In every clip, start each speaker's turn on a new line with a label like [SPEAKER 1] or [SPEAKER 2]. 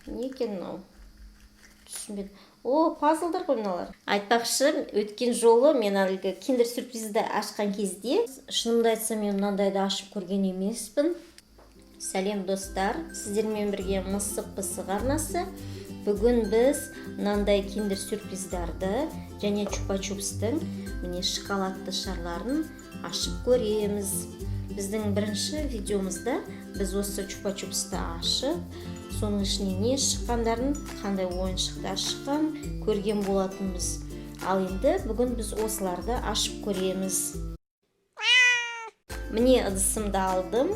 [SPEAKER 1] Не екен мынау, түсінбедім. О, пазлдар ғой мыналар. Айтпақшы, өткен жолы мен әлгі киндер сюрпризді ашқан кезде, шынымды айтсам, мен мынандайды ашып көрген емеспін. Сәлем, достар! Сіздермен бірге Мысық Пысық арнасы. Бүгін біз мынандай киндер сюрприздарды және чупа чупстың, міне, шоколадты шарларын ашып көреміз. Біздің бірінші видеомызда біз осы чупа чупсты ашып, соның ішінен не шыққандарын, қандай ойыншықтар шыққан көрген болатынбыз. Ал енді бүгін біз осыларды ашып көреміз. Міне, ыдысымды алдым.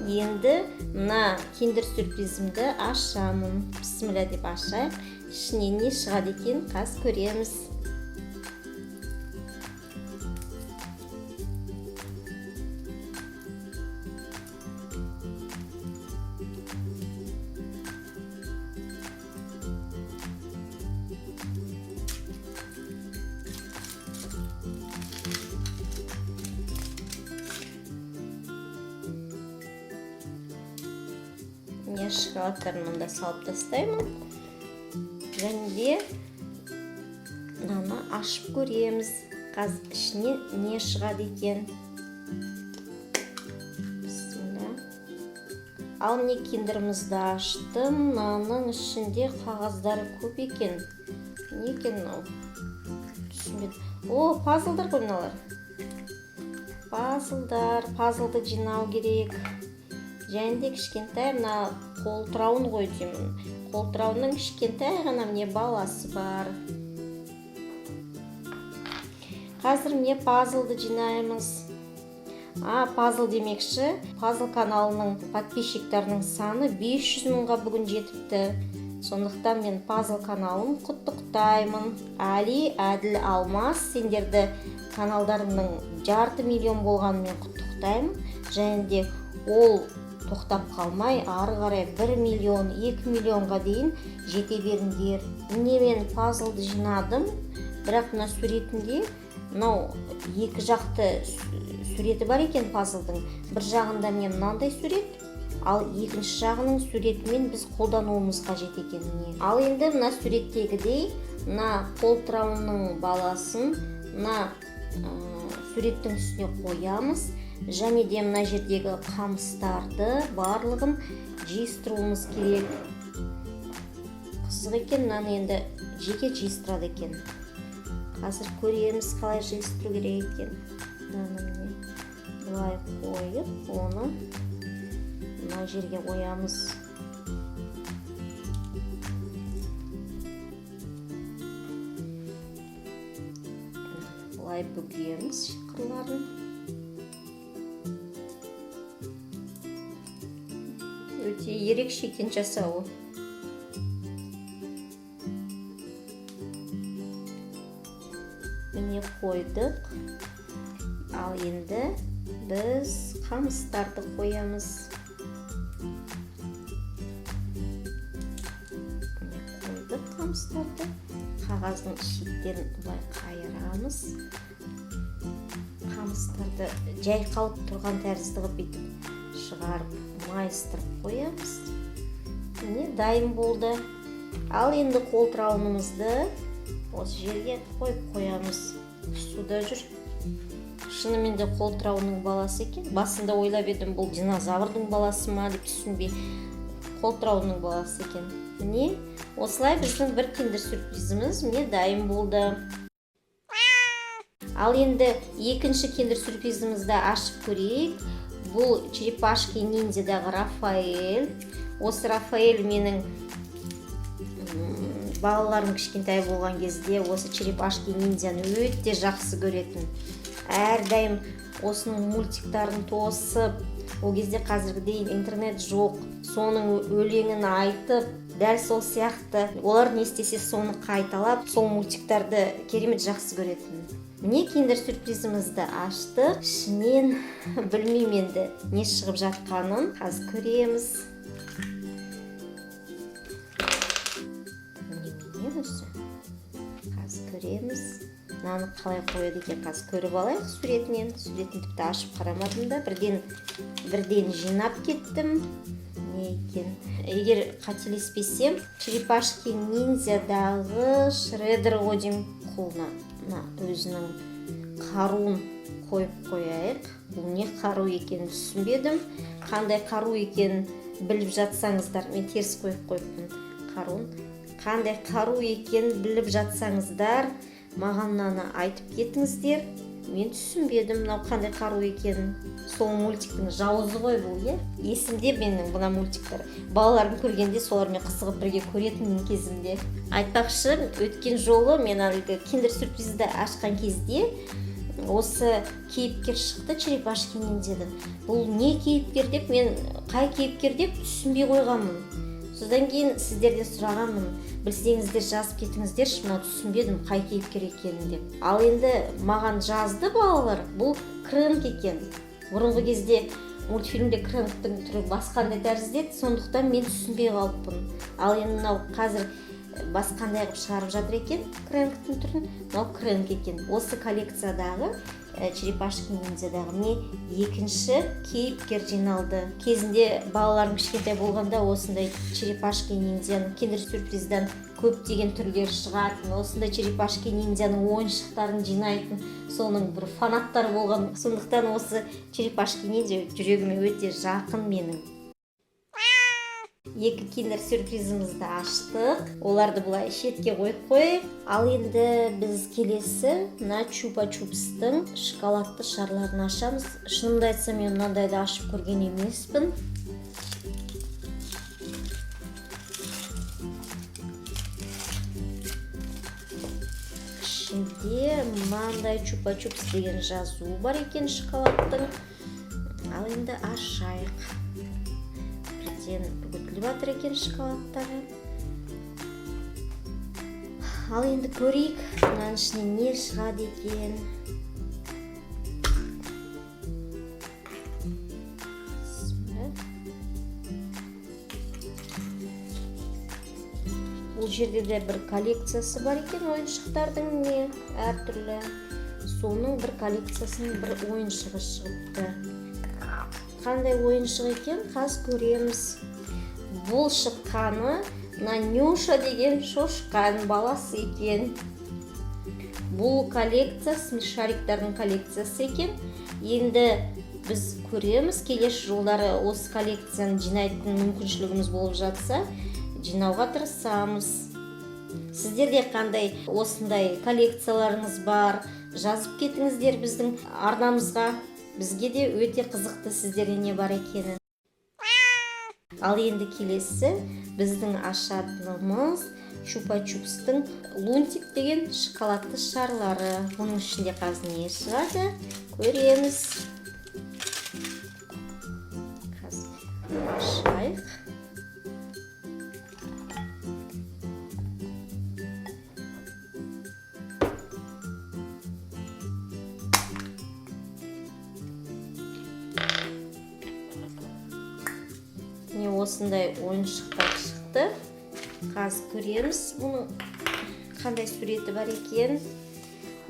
[SPEAKER 1] Енді мына киндер сюрпризімді ашамын. Бісміллә деп ашайық. Ішінен не шығады екен, қазір көреміз. Міне, шоколадтарын мында салып тастаймын және де мынаны ашып көреміз. Қазір ішінен не шығады екен? Бісміллә. Ал міне, киндерімізді аштым. Мынаның ішінде қағаздары көп екен. Не екен мынау, түсінбедім. О, пазлдар ғой мыналар. Пазлдар, пазлды жинау керек. Және де кішкентай мына қолтырауын ғой деймін, қолтырауынның кішкентай ғана, міне, баласы бар. Қазір, міне, пазлды жинаймыз. А, пазл демекші, пазл каналының подписчиктарының саны 500 мыңға бүгін жетіпті. Сондықтан мен пазл каналын құттықтаймын. Әли, Әділ, Алмас, сендерді каналдарыңның жарты миллион болғанымен құттықтаймын. Және де ол тоқтап қалмай, ары қарай 1 миллион, 2 миллионға дейін жете беріңдер. Міне, мен пазлды жинадым, бірақ мына суретінде мынау екі жақты суреті бар екен пазлдың. Бір жағында, міне, мынандай сурет, ал екінші жағының суретімен біз қолдануымыз қажет екен. Міне, ал енді мына суреттегідей мына қолтырауынның баласын мына суреттің үстіне қоямыз және де мына жердегі қамыстарды барлығын жиыстыруымыз керек. Қызық екен, мынаны енді жеке жиыстырады екен. Қазір көреміз, қалай жиыстыру керек екен. Мынаны, міне, былай қойып, оны мына жерге қоямыз. Былай бүгеміз қырларын. Өте ерекше екен жасауы. Міне, қойдық. Ал енді біз қамыстарды қоямыз. Міне, қойдық қамыстарды. Қағаздың шеттерін былай қайырамыз. Қамыстарды жайқалып тұрған тәрізді қылып, бүйтіп шығарып, майыстырып қоямыз. Міне, дайын болды. Ал енді қолтырауынымызды осы жерге қойып қоямыз. Суда жүр. Шынымен де қолтырауынның баласы екен. Басында ойлап едім, бұл динозаврдың баласы ма деп, түсінбей. Қолтырауынның баласы екен. Міне, осылай біздің бір киндер сюрпризіміз, міне, дайын болды. Ал енді екінші киндер сюрпризімізді ашып көрейік. Бұл Черепашки ниндзядағы Рафаэль. Осы Рафаэль менің балаларым кішкентай болған кезде осы Черепашки ниндзяны өте жақсы көретін. Әрдайым осының мультиктарын тосып, ол кезде қазіргідей интернет жоқ, соның өлеңін айтып, дәл сол сияқты олар не істесе, соны қайталап, сол мультиктарды керемет жақсы көретін. Міне, киндер сюрпризімізді аштық. Ішінен білмеймін енді не шығып жатқанын, қазір көреміз. Немене өзі, қазір көреміз. Мынаны қалай қояды екен, қазір көріп алайық суретінен. Суретін тіпті ашып қарамадым да, бірден бірден жинап кеттім. Не екен? Егер қателеспесем, Черепашки Ниндзядағы Шредер ғой деймін. Қолына мына өзінің қаруын қойып қояйық. Бұл не қару екенін түсінбедім. Қандай қару екенін біліп жатсаңыздар, мен теріс қойып қойыппын қаруын. Қандай қару екенін біліп жатсаңыздар, маған мынаны айтып кетіңіздер. Мен түсінбедім мынау қандай қару екенін. Сол мультиктің жауызы ғой бұл, иә. Есімде менің мына мультиктер. Балаларым көргенде, солармен қызығып бірге көретінмін кезімде. Айтпақшы, өткен жолы мен әлгі Киндер Сюрпризді ашқан кезде осы кейіпкер шықты, Черепашки Ниндзядан. Бұл не кейіпкер деп, мен қай кейіпкер деп түсінбей қойғанмын. Содан кейін сіздерден сұрағанмын, білсеңіздер, жазып кетіңіздерші, мынау түсінбедім қай кейіпкер екенін деп. Ал енді маған жазды балалар, бұл Крэнк екен. Бұрынғы кезде мультфильмде Крэнгтің түрі басқандай тәрізді еді, сондықтан мен түсінбей қалыппын. Ал енді мынау қазір басқандай қылып шығарып жатыр екен Крэнгтің түрін. Мынау Крэнг екен. Осы коллекциядағы, Черепашки Ниндзядағы, міне, екінші кейіпкер жиналды. Кезінде балаларым кішкентай болғанда осындай Черепашки Ниндзяның Киндер Сюрприздан көптеген түрлері шығатын, осындай Черепашки Ниндзяның ойыншықтарын жинайтын, соның бір фанаттары болған. Сондықтан осы Черепашки Ниндзя жүрегіме өте жақын менің. Екі Киндер Сюрпризімізді аштық, оларды былай шетке қойып қояйық. Ал енді біз келесі мына Чупа Чупстың шоколадты шарларын ашамыз. Шынымды айтсам, мен мынандайды ашып көрген емеспін. Ішінде мынандай Чупа Чупс деген жазу бар екен шоколадтың. Ал енді ашайық. Бірден үгітіліп жатыр екен шоколадтары. Ал енді көрейік, мынаның ішінен не шығады екен. Бісміллә. Бұл жерде де бір коллекциясы бар екен ойыншықтардың, міне, әртүрлі. Соның бір коллекциясының бір ойыншығы шығыпты. Қандай ойыншық екен, қазір көреміз. Бұл шыққаны мына Нюша деген шошқаның баласы екен. Бұл коллекция Смешариктардың коллекциясы екен. Енді біз көреміз, келесі жылдары осы коллекцияны жинайтын мүмкіншілігіміз болып жатса, жинауға тырысамыз. Сіздерде қандай осындай коллекцияларыңыз бар, жазып кетіңіздер біздің арнамызға. Бізге де өте қызықты сіздерде не бар екені. Ал енді келесі біздің ашатынымыз Чупа Чупстың Лунтик деген шоколадты шарлары. Оның ішінде қазір не шығады, көреміз. Қазір ашайық. Міне, осындай ойыншықтар шықты. Қазір көреміз, бұның қандай суреті бар екен.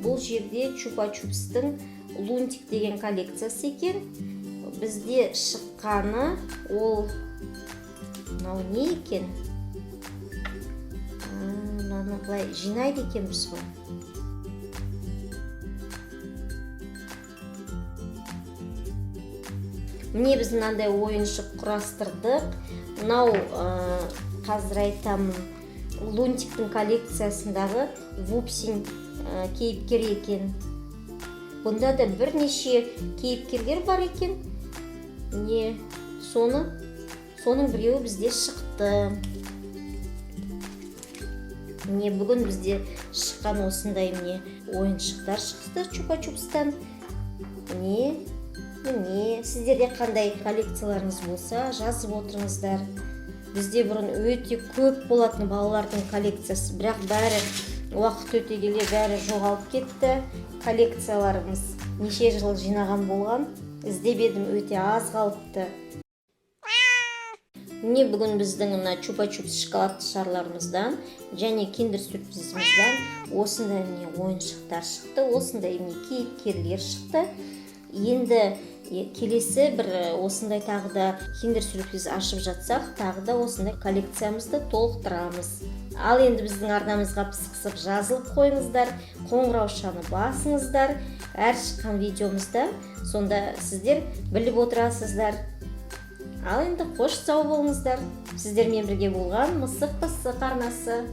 [SPEAKER 1] Бұл жерде Чупа Чупстың Лунтик деген коллекциясы екен. Бізде шыққаны ол мынау не екен? Мынаны былай жинайды екенбіз ғой. Міне, біз мынандай ойыншық құрастырдық. Мынау, қазір айтамын, Лунтиктің коллекциясындағы Вупсень кейіпкері екен. Бұнда да бірнеше кейіпкерлер бар екен. Міне, соның біреуі бізде шықты. Міне, бүгін бізде шыққан осындай, міне, ойыншықтар шықты Чупа Чупстан. Міне, сіздерде қандай коллекцияларыңыз болса, жазып отырыңыздар. Бізде бұрын өте көп болатын балалардың коллекциясы, бірақ бәрі уақыт өте келе бәрі жоғалып кетті. Коллекцияларымыз неше жыл жинаған болған, іздеп едім, өте аз қалыпты. Міне, бүгін біздің мына Чупа Чупс шоколадты шарларымыздан және Киндер Сюрпризімізден осындай, міне, ойыншықтар шықты, осындай, міне, кейіпкерлер шықты. Енді Келесі бір осындай тағы да киндер сюрприз ашып жатсақ, тағы да осындай коллекциямызды толықтырамыз. Ал енді біздің арнамызға пысықсып жазылып қойыңыздар, қоңыраушаны басыңыздар әр шыққан видеомызда, сонда сіздер біліп отырасыздар. Ал енді қош, сау болыңыздар! Сіздермен бірге болған Мысық Пысық арнасы.